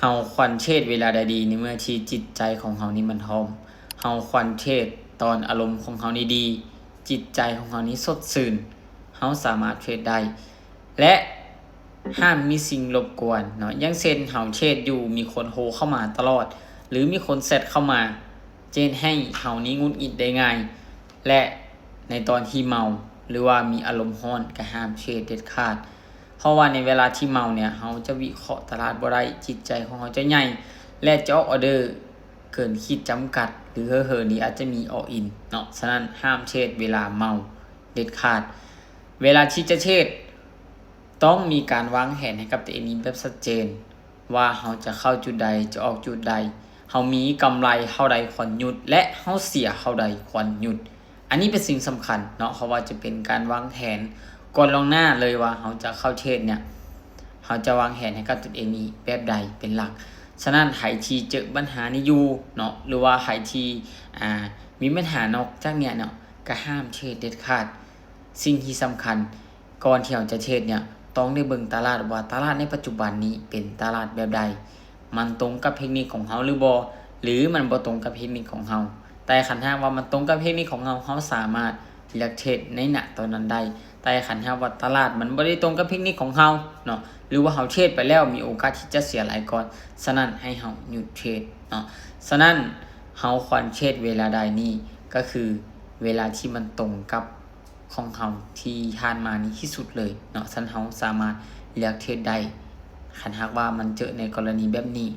ເຮົາຄວນເທຣດເວລາໃດດີ? ໃນເມື່ອທີ່ຈິດໃຈຂອງເຮົານີ້ມັນພ້ອມ. ເຮົາຄວນເທຣດຕອນອາລົມຂອງເຮົານີ້ດີ, ຈິດໃຈຂອງເຮົານີ້ສົດຊື່ນ, ເຮົາສາມາດເທຣດໄດ້ ແລະ ຫ້າມມີສິ່ງລົບກວນເນາະ. ຢ່າງເຊັ່ນ ເຮົາເທຣດຢູ່ ມີຄົນໂທເຂົ້າມາຕະຫຼອດ ຫຼື ມີຄົນແຊັດເຂົ້າມາ ຈະເຮັດໃຫ້ເຮົານີ້ຫງຸດຫງິດໄດ້ງ່າຍ ແລະ ໃນຕອນທີ່ເມົາ ຫຼືວ່າມີອາລົມຮ້ອນ ກໍຫ້າມເທຣດເດັດຂາດ. ເພາະວ່າໃນເວລາທີ່ເມົາເນ່ຍ ເຮົາຈະວິເຄາະຕະຫຼາດບໍ່ໄດ້, ຈິດໃຈຂອງເຮົາຈະໃຫຍ່ ແລະ ຈະອອກອໍເດີເກີນຂີດຈຳກັດ ຫຼື ເຫີໆນີ້ອາດຈະມີ all in ເນາະ. ສະນັ້ນ ຫ້າມເທຣດເວລາເມົາເດັດຂາດ. ເວລາທີ່ຈະເທຣດ ຕ້ອງມີການວາງແຜນໃຫ້ກັບຕົວເອງນີ້ແບບຊັດເຈນ ວ່າເຮົາຈະເຂົ້າຈຸດໃດ, ຈະອອກຈຸດໃດ, ເຮົາມີກຳໄລເທົ່າໃດຄວນຢຸດ ແລະ ເຮົາເສຍເທົ່າໃດຄວນຢຸດ. ອັນນີ້ເປັນສິ່ງສຳຄັນເນາະ, ເພາະວ່າຈະເປັນການວາງແຜນກ່ອນລ່ວງໜ້າເລີຍວ່າເຮົາຈະເຂົ້າເທຣດເນ່ຍ ເຮົາຈະວາງແຜນໃຫ້ກັບຕົນເອງນີ້ແບບໃດເປັນຫຼັກ. ສະນັ້ນ ໃຜທີ່ເຈີບັນຫານີ້ຢູ່ເນາະ ຫຼືວ່າໃຜທີ່ ອ່າ ມີບັນຫານອກຈາກເນີ້ຍເນາະ ກໍຫ້າມເທຣດເດັດຂາດ. ສິ່ງທີ່ສຳຄັນ ກ່ອນທີ່ເຮົາຈະເທຣດເນ່ຍ ຕ້ອງໄດ້ເບິ່ງຕະຫຼາດວ່າຕະຫຼາດໃນປັດຈຸບັນນີ້ເປັນຕະຫຼາດແບບໃດ, ມັນຕົງກັບເທັກນິກຂອງເຮົາຫຼືບໍ່ ຫຼືມັນບໍ່ຕົງກັບເທັກນິກຂອງເຮົາ. ແຕ່ຄັນຫາກວ່າມັນຕົງກັບເທັກນິກຂອງເຮົາ, ເຮົາສາມາດເລືອກເທຣດໃນນະຕອນນັ້ນໄດ້. ແຕ່ຄັນຫາກວ່າຕະຫຼາດມັນບໍ່ໄດ້ຕົງກັບເທັກນິກຂອງເຮົາເນາະ ຫຼືວ່າເຮົາເທຣດໄປແລ້ວມີໂອກາດທີ່ຈະເສຍຫຼາຍກ່ອນ, ສະນັ້ນໃຫ້ເຮົາຢຸດເທຣດເນາະ. ສະນັ້ນເຮົາຄວນເທຣດເວລາໃດນີ້ ກໍຄືເວລາທີ່ມັນຕົງກັບ ຂອງເຮົາທີ່ຜ່ານມານີ້ທີ່ສຸດເລີຍເນາະ, ຊັ້ນເຮົາສາມາດເລືອກເທຣດໄດ້ ຄັນຫາກວ່າມັນເຈີໃນກໍລະນີແບບນີ້